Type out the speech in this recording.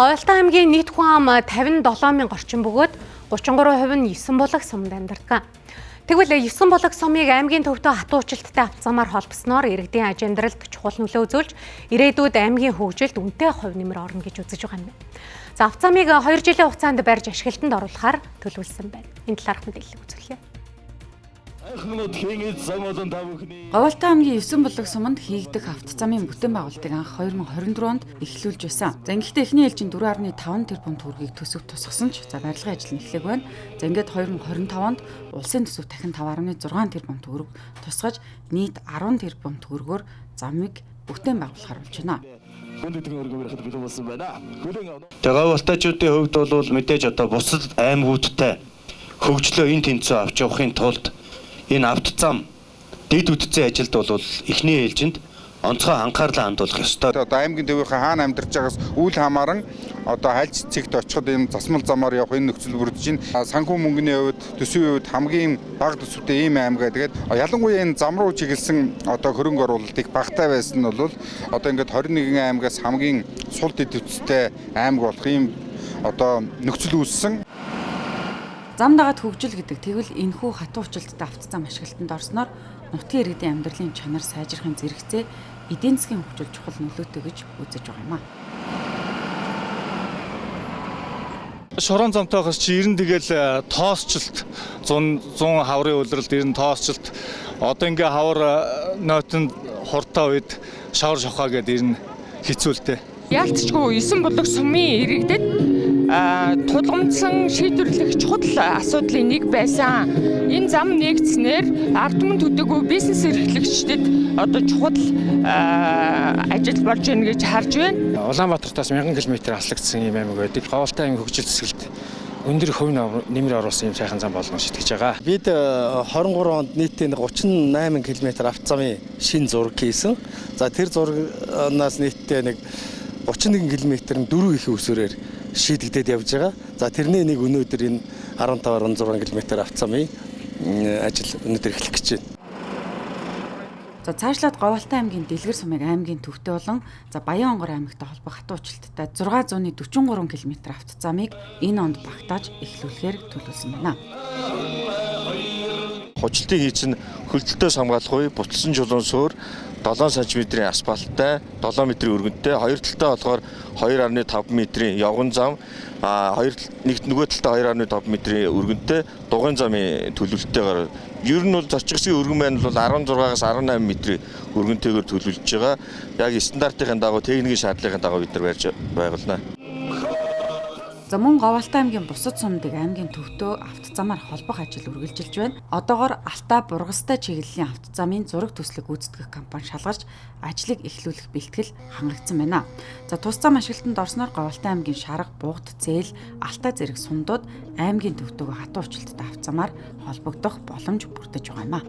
Говьалтай аймгийн нийт хүн ам 57 мянга орчим бөгөөд 33% нь 9 булаг сумд амьдардаг. Тэгвэл 9 булаг сумыг аймгийн төвтэй хатуу уучлалттай автозамаар холбосноор иргэдийн аж амьдралд чухал нөлөө үзүүлж, ирээдүйд аймгийн хөгжилд үнэтэй хувь нэмэр орно гэж үзэж байгаа юм байна. За, автозамыг 2 жилийн хугацаанд барьж ашиглалтанд оруулахаар төлөвлөсөн байна. Энэ талаарх мэдээллийг үзүүлье. Говьалтай аймгийн 9 булаг суманд хийгдэх автозамын бүтэн байгуулалтыг анх 2024 онд эхлүүлж байсан. За, ингэхдээ эхний ээлжинд 4.5 тэрбум төгрөгийг төсөв тусгасан ч за барилгын ажил нь эхлэх байна. За, ингээд 2025 онд улсын төсөв дахин 5.6 тэрбум төгрөг тусгаж нийт 10 тэрбум төгрөгөөр замыг бүтэн байгуулахар болж байна. Тэгээ говьалтайчуудын хувьд бол мэдээж одоо бусад аймагуудтай хөгжлөө энэ тэнцүү авч явахын тулд энэ автозам дэд үтцийн ажилд бол эхний ээлжинд онцгой анхаарлаа хандуулах ёстой. Одоо аймгийн төвийнхээ хаана амьдарч байгаас үл хамааран одоо хальж цэгт очиход энэ засмал замаар явах энэ нөхцөл бүрдэж байна. Санхүү мөнгөний хувьд, төсвийн хувьд хамгийн бага төсөвтэй ийм аймаг. Тэгээд ялангуяа энэ зам руу чиглэсэн одоо хөрөнгө оруулалт их багатай байсан нь бол одоо ингээд 21 аймагаас хамгийн сул дэд үтцтэй аймаг болох ийм одоо нөхцөл үүссэн. Зам дагаад хөгжил гэдэг тэгвэл энэхүү хатуу уучлалттай автозам ашиглалтанд орсноор нутгийн иргэдийн амьдралын чанар сайжрахын зэрэгцээ эдийн засгийн хөгжил чухал нөлөөтэй гэж үзэж байгаа юм а. Шорон замтайгаас чи 90 тэгэл тоосчлт 100 хаврын улиралд 90 тоосчлт одоо ингээ хавар нойтон хурдтай үед шавар шавхаа гэдээ 90 хэцүүлтэй. Яалтчгүй 9 булаг сумын иргэдэд тулгамдсан шийдвэрлэх чухал асуудлын нэг байсан. Энэ зам нэгдснээр ард түмэн төдийгүй бизнес эрхлэгчдэд одоо чухал ажил болж байна гэж харж байна. Улаанбаатартаас 1000 км аслагдсан ийм аймаг байдаг. Говьалтай аймгийн хөгжил зэсгэлд өндөр хувь нэмэр оруулсан ийм сайхан зам болно гэж итгэж байгаа. Бид 23 онд нийтдээ 38 км автозамын шинэ зураг хийсэн. За, тэр зурагнаас нийтдээ нэг 31 км нь дөрвөн их өсвөрөөр шийдэгдээд явж байгаа. За, тэрний нэг өнөөдөр энэ 15.6 км автозамын ажил өнөөдөр эхлэх гэж байна. За, цаашлаад Говьалтай аймгийн Дэлгэр сумыг аймгийн төвтэй болон за Баян-Онгор аймагтай холбох хатуу уучлалттай 643 км автозамыг энэ онд багтааж эхлүүлэхээр төлөвлөсөн байна. Хурцлтын хийц нь хөлдөлтөөс хамгаалах үе буцалсан чулуун суурь 7 см-ийн асфальттай 7 метрийн өргөнтэй, хоёр талдаа болохоор 2.5 метрийн явган зам, хоёр нэг нөгөө талдаа 2.5 метрийн өргөнтэй дугуйн замын төлөвлөлтөйгээр ер нь бол зорчих хэсгийн өргөн маань бол 16-аас 18 метрийн өргөнтэйгээр төлөвлөж байгаа. Яг стандартын дагуу, техникийн шаардлагын дагуу бид нар барьж байгуулна. За, мөн Говьалтай аймгийн бусад сумдыг аймгийн төвтөө автозамаар холбох ажил үргэлжилж байна. Одоогор Алтай Бургастай чиглэлийн автозамын зураг төслийг гүйцэтгэх компани шалгарч ажлыг эхлүүлэх бэлтгэл хангагдсан байна. За, тус зам ашиглалтанд орсноор Говьалтай аймгийн Шарга, Бугд, Зээл, Алтай зэрэг сумдууд аймгийн төвтөөгөө хатуу уучлалттай автозамаар холбогдох боломж бүрдэж байгаа юм а.